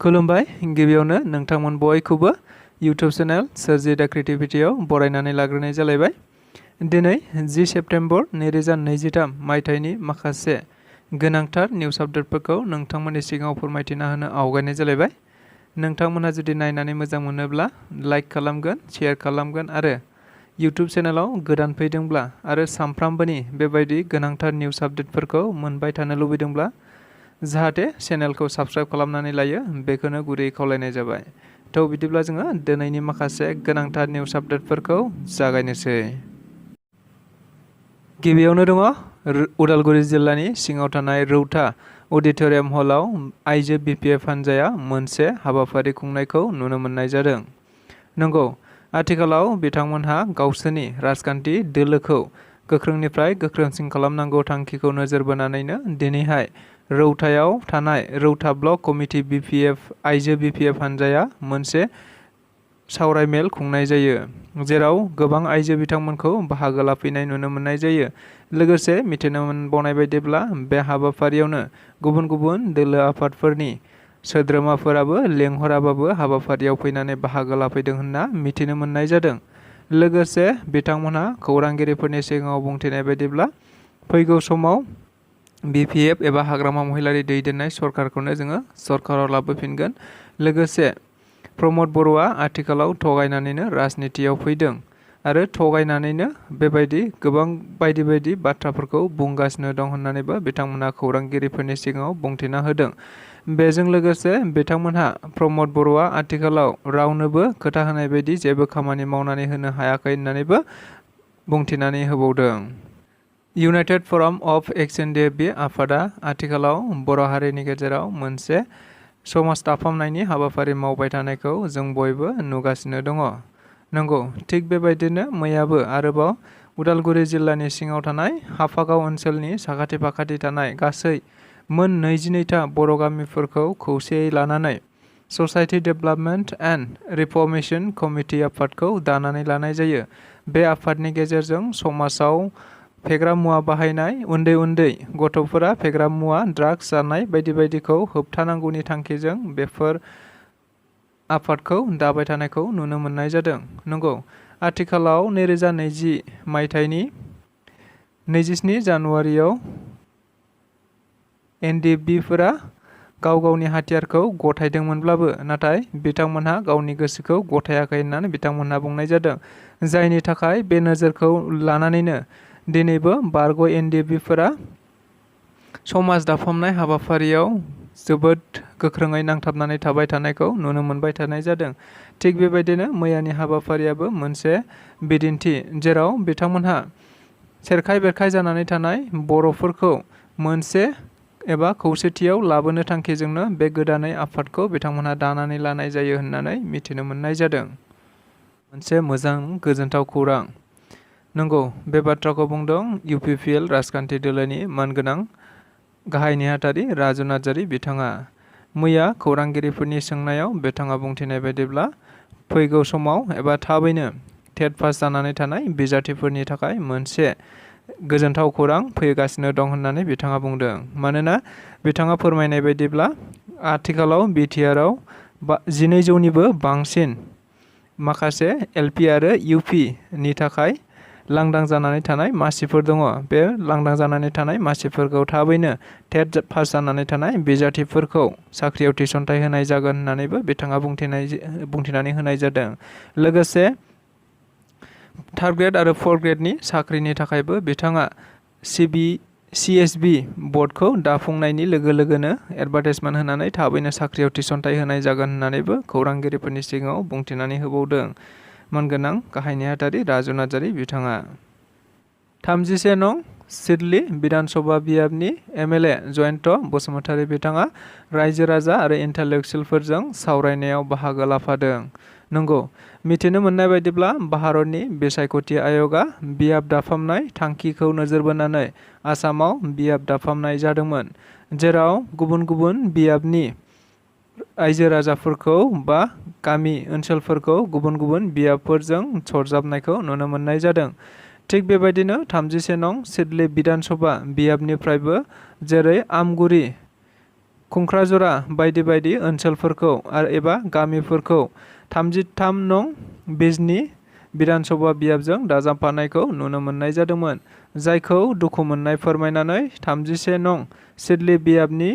खुलुमबाय गिबियावनो नोंथांमोन बयखौबो YouTube चेनेल स्वrji The Creativity आव बरायनानै लाग्रोनाय जालायबाय। दिनै 10 सेप्टेम्बर 2023 मायथाइनि माखासे गोनांथार निउस आपडेटफोरखौ नोंथांमोननि सिगाङाव फोरमायथिना होनो आवगायनाय जालायबाय। नोंथांमोनहा जुदि नायनानै मोजां मोनोब्ला लाइक खालामगोन, शेयार खालामगोन आरो YouTube चेनेलाव गोदान फैदोंब्ला आरो सानफ्रामबोनि बेबायदि गोनांथार निउस आपडेटफोरखौ मोनबाय थानो लुबैदोंब्ला जाहाथे चेनेलखौ साबस्क्राइब खालामनानै लायो बेखौनो गुरै खावलायनाय जाबाय। थ' बिदिब्ला जोङो दिनैनि माखासे गोनांथार निउस आपडेटफोरखौ जागायनोसै। गिबियावनो दङ उदालगुरि जिल्लानि सिङाव थानाय रौता अडिटोरियाम हलाव आइजो BPF हानजाया मोनसे हाबाफारि खुंनायखौ नुनो मोननाय जादों। नंगौ, आथिखालाव बिथांमोनहा गावसोरनि राजखान्थि दोलोखौ गोख्रोंनिफ्राय गोख्रोंसिन खालामनांगौ थांखिखौ नोजोर बोनानैनो दिनैहाय रौतायाव थानाय रौता ब्लक कमिटि आइजो BPF हानजाया मोनसे सावरायमेल खुंनाय जायो, जेराव गोबां आइजो बिथांमोनखौ बाहागो लाफैनाय नुनो मोननाय जायो। लोगोसे मिथिनो मोनबावनाय बायदिब्ला बे हाबाफारियावनो गुबुन गुबुन दोलो आफादफोरनि सोद्रोमाफोराबो लेंहराबाबो हाबाफारियाव फैनानै बाहागो लाफैदों होनना मिथिनो मोननाय जादों। लोगोसे बिथांमोनहा खौरांगिरिफोरनि सिगाङाव बुंथिनाय बायदिब्ला फैगौ समाव BPF एबा हाग्रामा महिलारि दैदेननाय सरकारखौनो जोङो सरकाराव लाबोफिनगोन। लोगोसे प्रमद बर'आ आथिखालाव थगायनानैनो राजनितियाव फैदों आरो थगायनानैनो बेबायदि गोबां बायदि बाथ्राफोरखौ बुंगासिनो दं होननानैबो बिथांमोनहा खौरांगिरिफोरनि सिगाङाव बुंथिना होदों। बेजों लोगोसे बिथांमोनहा प्रमद बर'आ आथिखालाव रावनोबो खोथा होनाय बायदि जेबो खामानि मावनानै होनो हायाखै होननानैबो बुंथिनानै होबावदों। इउनाइटेड फराम अफ एक्सन DFB आफादा आथिखालाव बर' हारिनि गेजेराव मोनसे समाज दाफामनायनि हाबाफारि मावबाय थानायखौ जों बयबो नुगासिनो दङ। नंगौ, थिग बेबायदिनो मैयाबो आरोबाव उदालगुरि जिल्लानि सिङाव थानाय हाफागाव ओनसोलनि साखाथि फाखाथि थानाय गासै मोन 22था बर' गामिफोरखौ खौसेयै लानानै ससाइटि डेभेलपमेन्ट एन्ड रिफर्मेशन कमिटि आफादखौ दानानै लानाय जायो। बे आफादनि गेजेरजों समाजाव फेग्रा मुवा बाहायनाय, उन्दै गथ'फोरा फेग्रा मुवा ड्राग्स जानाय बायदिखौ होबथानांगौनि थांखिजों बेफोर आफादखौ दाबाय थानायखौ नुनो मोननाय जादों। नंगौ, आथिखालाव 2020 मायथाइनि 27 जानुवारियाव NDFBफोरा गावनि हाथियारखौ गथायदोंमोनब्लाबो नाथाय बिथांमोनहा गावनि गोसोखौ गथायाखै होननानै बिथांमोनहा बुंनाय जादों। जायनि थाखाय बे नोजोरखौ लानानैनो दिनैबो बारग' NDFBफोरा समाज दाफामनाय हाबाफारियाव जोबोद गोख्रोङै नांथाबनानै थाबाय थानायखौ नुनो मोनबाय थानाय जादों। थिग बेबायदिनो मैयानि हाबाफारियाबो मोनसे बिदिन्थि, जेराव बिथांमोनहा सेरखाय बेरखाय जानानै थानाय बर'फोरखौ मोनसे एबा खौसेथियाव लाबोनो थांखिजोंनो बे गोदानै आफादखौ बिथांमोनहा दानानै लानाय जायो होननानै मिथिनो मोननाय जादों। मोनसे मोजां गोजोनथाव खौरां। नंगौ, बे बाथ्राखौ बुंदों UPPL राजखान्थि दोलोनि मानगोनां गाहाय नेहाथारि राजु नार्जारि बिथाङा। मैया खौरांगिरिफोरनि सोंनायाव बिथाङा बुंथिनाय बायदिब्ला फैगौ समाव एबा थाबैनो टेट पास जानानै थानाय बिजाथिफोरनि थाखाय मोनसे गोजोनथाव खौरां फैगासिनो दं होननानै बिथाङा बुंदों। मानोना बिथाङा फोरमायनाय बायदिब्ला आथिखालाव BTRआव 1200निबो बांसिन माखासे LP आरो UP नि थाखाय लांदां जानानै थानाय मासिफोर दङ। बे लांदां जानानै थानाय मासिफोरखौ थाबैनो टेट पास जानानै थानाय बिजाथिफोरखौ साख्रियाव थिसनथाइ होनाय जागोन होननानैबो बिथाङा बुंथिनानै होनाय जादों। लोगोसे थार्ड ग्रेड आरो फोर्थ ग्रेडनि साख्रिनि थाखायबो बिथाङा CSB बर्डखौ दाफुंनायनि लोगोनो एडभार्टाइजमेन्ट होनानै थाबैनो साख्रियाव थिसनथाइ होनाय जागोन होननानैबो खौरांगिरिफोरनि सिगाङाव बुंथिनानै होबावदों मानगोनां गाहाय नेहाथारि राजु नार्जारि बिथाङा। 31 नं सिडली बिधान सभा बियाबनि MLA जयन्त बसुमतारी बिथाङा रायजो राजा आरो इन्टेलेक्सुयेलफोरजों सावरायनायाव बाहागो लाफादों। नंगौ, मिथिनो मोननाय बायदिब्ला भारतनि बिसायख'थि आय'गआ बियाब दाफामनाय थांखिखौ नोजोर बोनानै आसामाव बियाब दाफामनाय जादोंमोन, जेराव गुबुन बियाबनि आइजो राजाफोरखौ बा गामि ओनसोलफोरखौ गुबुन बियाबफोरजों सरजाबनायखौ नुनो मोननाय जादों। थिग बेबायदिनो 31 नं सिडली बिधान सभा बियाबनिफ्रायबो जेरै आमगुरि खुंख्राजरा बायदि बायदि ओनसोलफोरखौ एबा गामिफोरखौ 33 नं बिजनी विधान सभा बियाबजों दाजाबफानायखौ नुनो मोननाय जादोंमोन, जायखौ दुखु मोननाय फोरमायनानै 31 नं सिडली बियाबनि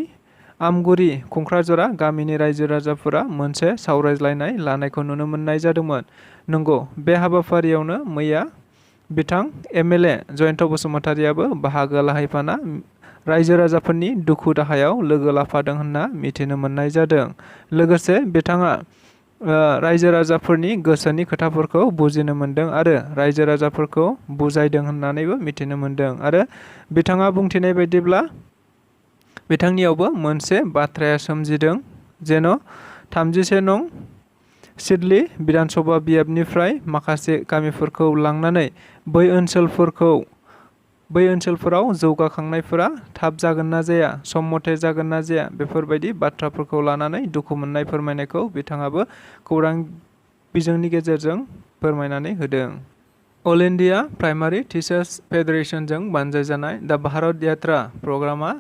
आमगुरि खुंख्राजरा गामिनि रायजो राजाफोरा मोनसे सावरायज्लायनाय लानायखौ नुनो मोननाय जादोंमोन। नंगौ, बे हाबाफारियावनो मैया बिथां MLA जयन्त बसुमतारीयाबो बाहागो लाहैफाना रायजो राजाफोरनि दुखु दाहायाव लोगो लाफादों होनना मिथिनो मोननाय जादों। लोगोसे बिथाङा रायजो राजाफोरनि गोसोनि खोथाफोरखौ बुजिनो मोनदों आरो रायजो राजाफोरखौ बुजायदों होननानैबो मिथिनो मोनदों। आरो बिथाङा बुंथिनाय बायदिब्ला बिथांनियावबो मोनसे बाथ्राया सोमजिदों जेन' 31 नं सिडली विधान सभा बियाबनिफ्राय माखासे गामिफोरखौ लांनानै बै ओनसोलफोराव जौगाखांनायफोरा थाब जागोन ना जाया, सम मथे जागोन ना जाया, बेफोरबायदि बाथ्राफोरखौ लानानै दुखु मोननाय फोरमायनायखौ बिथाङाबो खौरां बिजोंनि गेजेरजों फोरमायनानै होदों। अल इन्डिया प्राइमारी टीचार्स फेडारेशनजों बानजायजानाय दा भारत यात्रा प्रग्रामा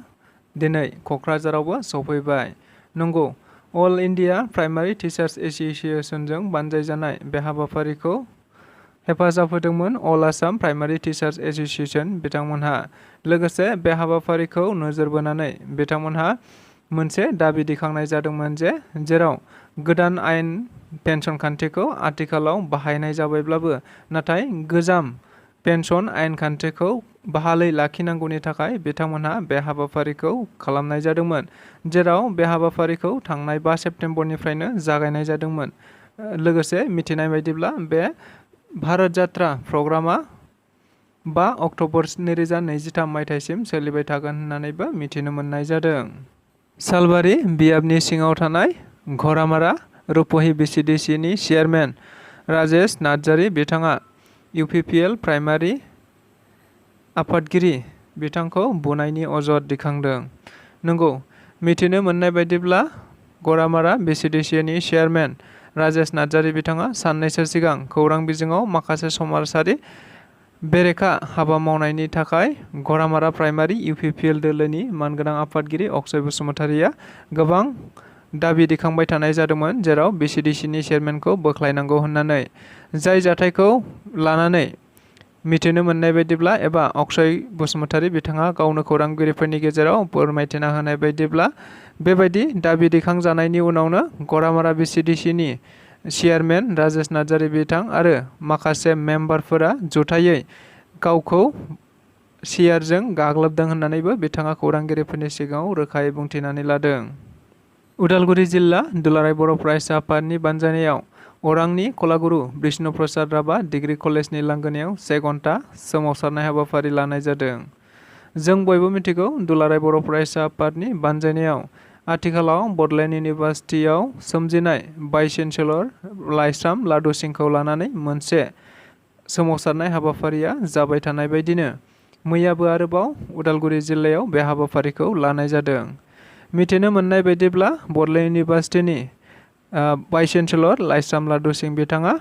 दिनै क'क्राझारावबो सफैबाय। नंगौ, अल इन्डिया प्राइमारी टीचार्स एस'सिएशनजों बानजायजानाय बे हाबाफारिखौ हेफाजाब होदोंमोन अल आसाम प्राइमारी टीचार्स एस'सिएशन बिथांमोनहा। लोगोसे बे हाबाफारिखौ नोजोर बोनानै बिथांमोनहा मोनसे दाबि दैखांनाय जादोंमोन जे जेराव गोदान आयेन पेन्सन खान्थिखौ आथिखालाव बाहायनाय जाबायब्लाबो नाथाय गोजाम पेन्सन आयेन खान्थिखौ बहालै लाखिनांगौनि थाखाय बिथांमोनहा बे हाबाफारिखौ खालामनाय जादोंमोन, जेराव बे हाबाफारिखौ थांनाय 5 सेप्तेम्बरनिफ्रायनो जागायनाय जादोंमोन। लोगोसे मिथिनाय बायदिब्ला बे भारत यात्रा प्रग्रामा 5 अक्ट'बर 2023 मायथाइसिम सोलिबाय थागोन होननानैबो मिथिनो मोननाय जादों। सालबारि बियाबनि सिङाव थानाय घरामारा रुपही VCDC नि चेयारमेन राजेश नार्जारी बिथाङा UPPL प्राइमारी आफादगिरि बिथांखौ बुनायनि अजद दैखांदों। नंगौ, मिथिनो मोननाय बायदिब्ला घरामारा VCDC नि चेयारमेन राजेश नार्जारी बिथाङा साननैसो सिगां खौरां बिजोङाव माखासे समाजारि बेरेखा हाबा मावनायनि थाखाय घरामारा प्राइमारी UPPL दोलोनि मानगोनां आफादगिरि अक्षय बसुमतारीया गोबां दाबि दैखांबाय थानाय जादोंमोन, जेराव VCDC नि चेयारमेनखौ बोख्लायनांगौ होननानै। जाय जाथायखौ लानानै मिथिनो मोननाय बायदिब्ला एबा अक्षय बसुमतारी बिथाङा गावनो खौरांगिरिफोरनि गेजेराव फोरमायथिना होनाय बायदिब्ला बेबायदि दाबि दैखांजानायनि उनावनो घरामारा VCDC नि चेयारमेन राजेश नार्जारी बिथां आरो माखासे मेम्बारफोरा जथायै गावखौ चेयारजों गाग्लोबदों होननानैबो बिथाङा खौरांगिरिफोरनि सिगाङाव रोखायै बुंथिनानै लादों। उदालगुरि जिल्ला दुलाराय बर' फरायसा आफादनि बानजायनायाव अरांनि कलागुरु बिष्णु प्रसाद राभा डिग्री कलेजनि लांगोनायाव 1 घन्टा सोमावसारनाय हाबाफारि लानाय जादों। जों बयबो मिथिगौ, दुलाराय बर' फरायसा आफादनि बानजायनायाव आथिखालाव बड'लेण्ड इउनिभार्सिटियाव सोमजिनाय भाइस चेन्सेलर लाइस्राम लादु सिंहखौ लानानै मोनसे सोमावसारनाय हाबाफारिया जाबाय थानाय बायदिनो मैयाबो आरोबाव उदालगुरि जिल्लायाव बे हाबाफारिखौ लानाय जादों। मिथिनो मोननाय बायदिब्ला बड'लेण्ड इउनिभार्सिटिनि भाइस चेन्सेलर लाइस्राम लादु सिंह बिथाङा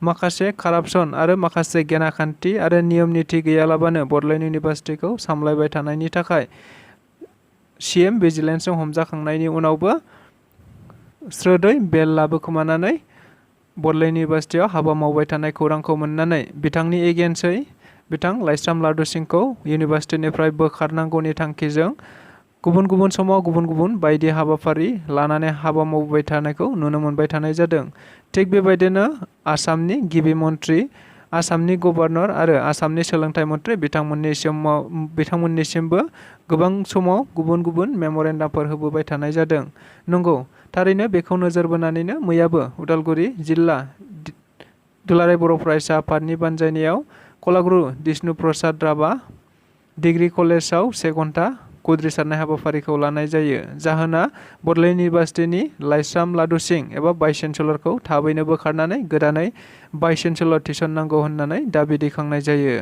माखासे कारापसन आरो माखासे गेनाखान्थि आरो नियम निथि गैयालाबानो बड'लेण्ड इउनिभार्सिटिखौ सामलायबाय थानायनि थाखाय CM भिजिलेन्सजों हमजाखांनायनि उनावबो स्रोदै बेल लाबोखोमानानै बड'लेण्ड इउनिभार्सिटियाव हाबा मावबाय थानाय खौरांखौ मोननानै बिथांनि एगेन्स्टै बिथां लाइस्राम लादु सिंहखौ इउनिभार्सिटिनिफ्राय बोखारनांगौनि थांखिजों गुबुन गुबुन समाव गुबुन गुबुन बायदि हाबाफारि लानानै हाबा मावबाय थानायखौ नुनो मोनबाय थानाय जादों। थिग बेबायदिनो आसामनि गिबि मन्त्रि, आसामनि गभर्नर आरो आसामनि सोलोंथाइ मन्त्रि बिथांमोननिसिमबो गोबां समाव गुबुन गुबुन मेम'रेन्डामफोर होबोबाय थानाय जादों। नंगौ, थारैनो बेखौ नोजोर बोनानैनो मैयाबो उदालगुरि जिल्ला दुलाराय बर' फरायसा आफादनि बानजायनायाव कलागुरु बिष्णु प्रसाद राभा डिग्री कलेजाव 1 घन्टा खुद्रिसारनाय हाबाफारिखौ लानाय जायो। जाहोना बड'लेण्ड इउनिभार्सिटिनि लाइस्राम लादु सिंह एबा भाइस चेन्सेलरखौ थाबैनो बोखारनानै गोदानै भाइस चेन्सेलर थिसननांगौ होननानै दाबि दैखांनाय जायो।